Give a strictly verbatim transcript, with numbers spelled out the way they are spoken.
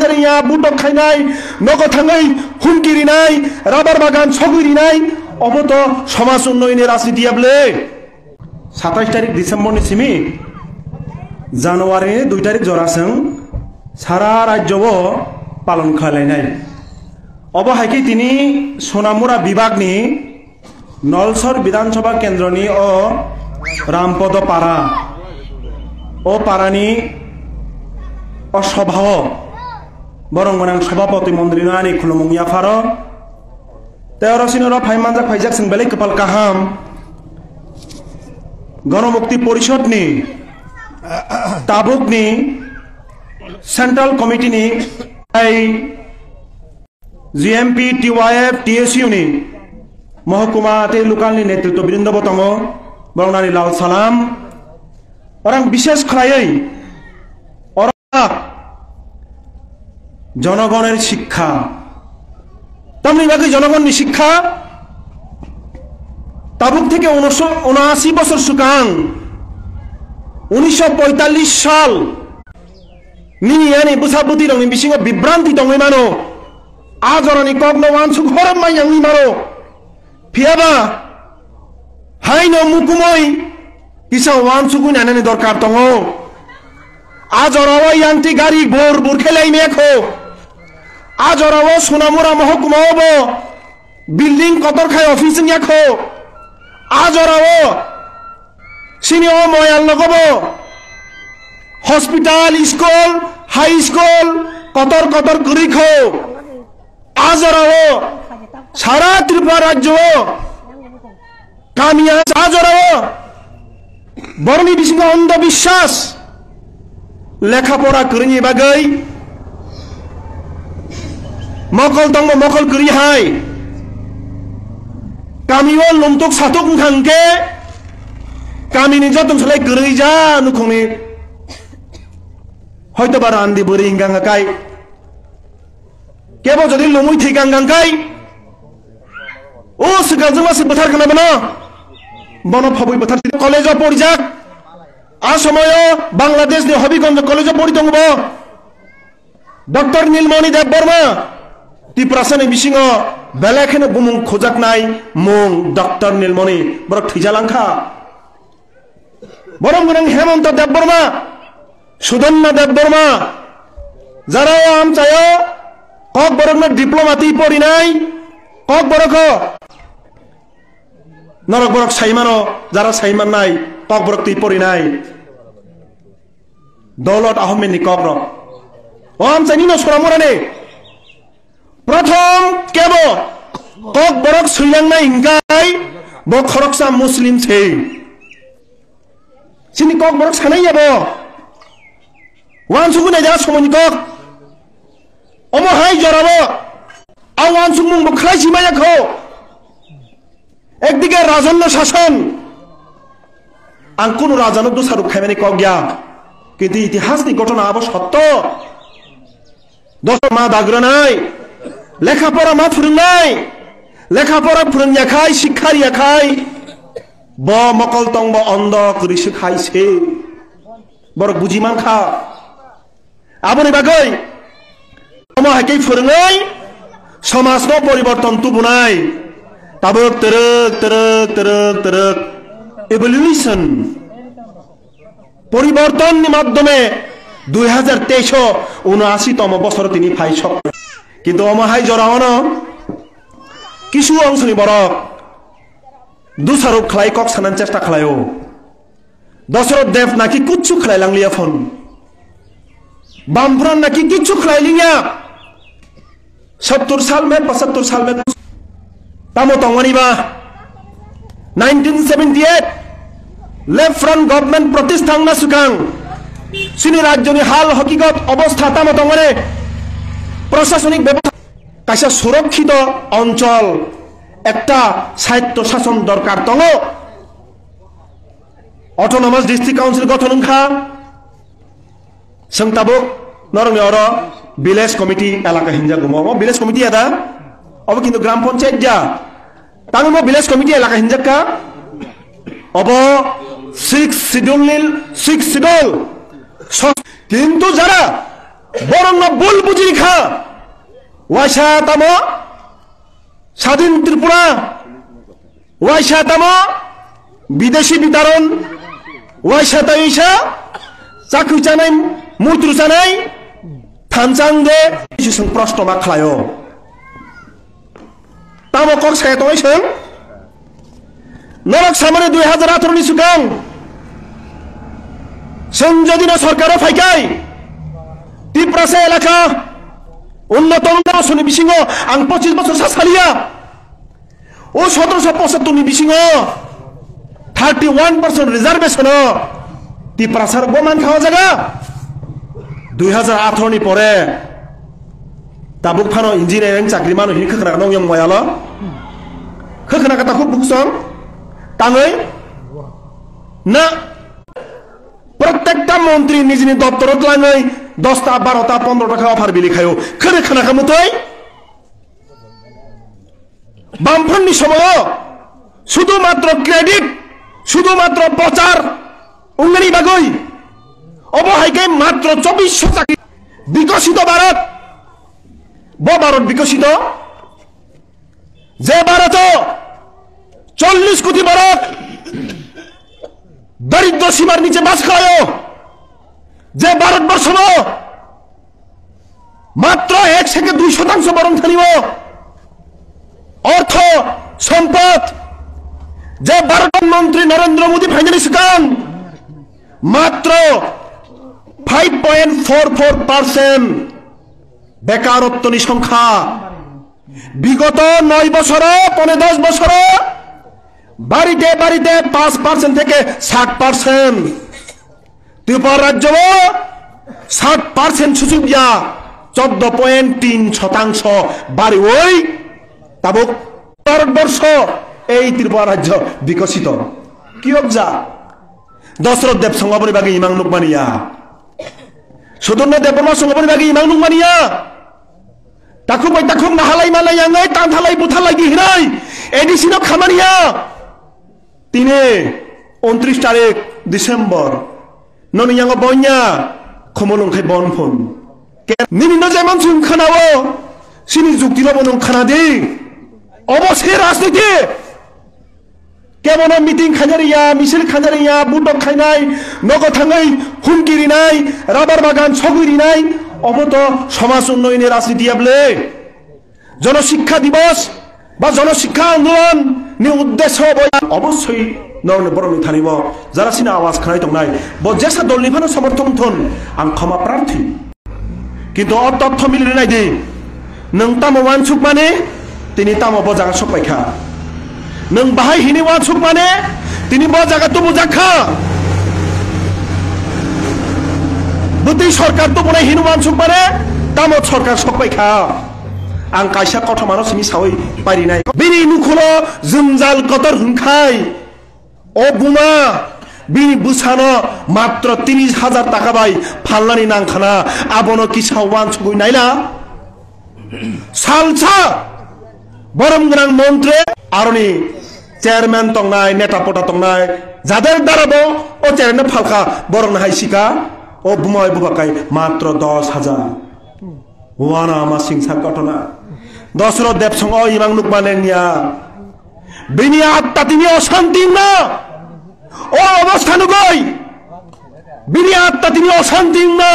Jariya butok khainai, nogo thangwi humki rinai, rabar bagan sogwi rinai, obo to somaj unnayoni rajniti ya bwle? Satais tarik December ni simi January ni dui tarik jora chwng sara rajyo o palon khlainai. Obo hai khe tini Sonamura bibak ni Nolsor Bidhan Sabha Kendro ni o Rampodo Para, o para ni o sobha o borok gwnang Sabhapati Mondri no ani khulumung yapharo. Tei oro sini oro phai manjak phaijak chwng belai kwpal kaham. Ganamukti Porishad ni tabuk ni Central Committee ni tei G M P, T Y F, T S U ni mohokuma tei local ni netritwa brindo bo tongo, borok nani lal salam. Orang bishes khlaiwi oro jonogoner sikha. Tamni bagwi jonogon ni sikha? Tabuk theke unoso-, unashi bosor swkang, unisho poitallish sal, nini ani bwsa bwtwi rokni bisingo bibranti tongwi mano. A jorani kokno wansuk horok mai yangwi mano. Phiyaba haino mukumoi kisa wansugwi nainani dorkar tongo. A jorao yangti gari bor bor khe lai mekho. A jorao Sonamura mohokuma o bo building kotor khai office wngya kho. A jorao sini o moyal nogo bo hospital, school, high school kotor kotor kwrwi kho. A jorao sara Tripura rajyo o kamiya a jorao borokni bisingo ondho biswas, lekha pora kwrwini bagwi mokol tongbo mokol kwrwi hai. Kamio lumtuk satuk wngkha hwnkhe kamini joto bwsalai kwrwi ja nukhungni hoito ba randi bwrwi wngkha hwnkha kai. Kebo jodi lumwi thwi gang gang kai, o swkang jwngma se bwthar khna bono, bono phobwi bwthar college o porijak. A somoyo Bangladesh ni Hobiganj college o pori tongo bo. Doctor Nilmoni Debbarma, Tiprasa ni bisingo belai kheno bumung khujaknai mung Doctor Nilmoni, borok thwijalangkha. Borom gwnang Hemanta Debbarma, Sudonna Debbarma, jara o amchaio Kokborokno diploma twi porinai, Kokborok o norok borok saimano, jara saimannai, Kokborok twi porinai. Dolot Ahmed ni kokrok. O amchaini no Sonamura ni. Prothom kebo Kokborok swilangnai hingkai bo khoroksa Muslim se. Chini Kokborok sanai ya bo. Wansugwi naidi a somoini kok. Omo hai jorabo a wansukmung bo khlai si maya kho. Ekdike rajanno sason. Ang kunu rajano dusaruk khaimani kok ya. Kintu itihasni ghotona abo sotto. Dosok ma dagranai, lekha pora ma phwrwngnai, lekha pora phwrwngya khai, sikha riya khai, bo mokol tongbo ondo kwrwi swk hai se. Borok buji mankha. Aboni bagwi omo hai khe phwrwngwi somajno poriborton tubunai. Tabuk twrwk, twrwk, twrwk, twrwk. Evolution. Poriborton ni madhyome dui hajar teis o unashi tomo bosoro tini phai sok. Kintu omo hai jora ono kisu ongsoni borok dusaruk khlai kok sanan chesta khlaio. Dasarath Dev naki kuchu khlai langliya phon. Bampran naki kichu khlai liya. Sottur sal me, pochattur sal me. Tamo tongmani ba? Nineteen seventy eight Left Front Government protest thangna swkang. Chini rajyoni hal hakikat obostha tamo tongmani? Prashasonik bebostha. Kaisa surokkhido onchol, ekta saitto sason dorkar tongo. Autonomous District Council gothon wngkha. Chwng tabuk norokni oro village committee elaka hinjak omo. Omo village committee ya da? Obo kintu gram panchayat ya. Tamo omo village committee elaka hinjak kha. Obo sixth schedule ni sixth schedule. So, kintu jara Borokno bul bujini kha. Waisa tamo Sadin Tripura, waisa tamo bideshi bitaron, waisa taisa chakwi chanai, mutru chanai, thanchang de, Jisu prosto ma khlaio. Tamo kok saya tongwi song? Norok samani dui hazar atharo ni swkang. Song jodi no sorkaro phaikai, Tiprasa elaka unnoto unnosoni bisingo ang pochis bosor sa saliya. O sotroso pochattor ni bisingo thirty one percent reservation o Tiprasa rok bo mankha o jaga. Dui hazar atharo ni pore tabuk phano engineering chakri mano hini khakra nong yang moyalo. Khakra kata khub buksong tangoi na prottekta montri nijini doptoro tlangoi dosta, barota, pondrota kha offer bili khayo. Khare khana khamutoi. Bamphonni somogo sudu matro credit, sudu matro prochar ungani bagoi. Obo hai khe matro chobbish chakri. Bikosito Bharat. Bo Bharat bikosito. Je Bharato chollish koti borok daridro simar niche bas khlaio. Je Bharatborsho matro ek seke dui shotangso borong thani o ortho sompot, je Bharat Montri Narendra Modi phainani swkang matro five point four four percent bekarottoni songkha. Bigoto noi bosoro, pone dos bosoro barite barite paanch percent theke sat percent. Tripura rajyo o sat percent suchukya, choddo point tin shotangso bariwi tabuk Bharatborsho, ei Tripura rajyo bikosito. Kiyokja? Dosrot Deb songoboni bagwi imang nukmaniya. Sudurno Debbarma songoboni bagwi imang nukmaniya. Takhuk bai takhuk nahalai malai yangai tanthalai buthalai di hinai A D C no khamaniya. Tini untris tarik December, noni yango bonya khomolong khai bon phun. Ke-, nini no jemon sung khanao, sini jukti no bo nung khana di. Obo se rajniti. Kebono meeting khainari ya, misil khainari ya, budok khainai, nogo thangwi humki rinai, rabar bagan sogwi rinai, obo to somaj unnoyoni rajniti ya bwle. Jono Shikkha Divas ba Jono Shikkha Andolon ni uddesho bo obossoi norokni borokni thani bo jara sini awas khanai tongnai, bo jesa dol ni phano somorthon thon, ang khoma prarthi. Kintu o totho mili rinai di, nwng tamo uansuk mani, tini tamo bo jaga sok pai kha. Nwng bahai hini uansuk mani, tini bo jaga tubu jak kha. Bwtwi sorkar tubunai hini uansuk mani, tamo sorkar sok pai kha. Ang kaisa kothomano simi sawi pairinai. Bini nukhulo jwngjal kotor hwnkhai. O buma, bini bwsano matro tris hajar taka bai phalnani nangkhana, abono kisa uansugwi naila. Salsa borom gwnang montri, aroni chairman tongnai, neta pota tongnai, jader dara bo o chairman phalkha, borokno hai sika, o buma bai bupha kai matro dos hajar. Wana ama singsa kothona. Dosrot Debsong o imang nukma nengya. Bini atta tini osanti wngna. O obostha nugoi. Bini atta tini osanti wngna.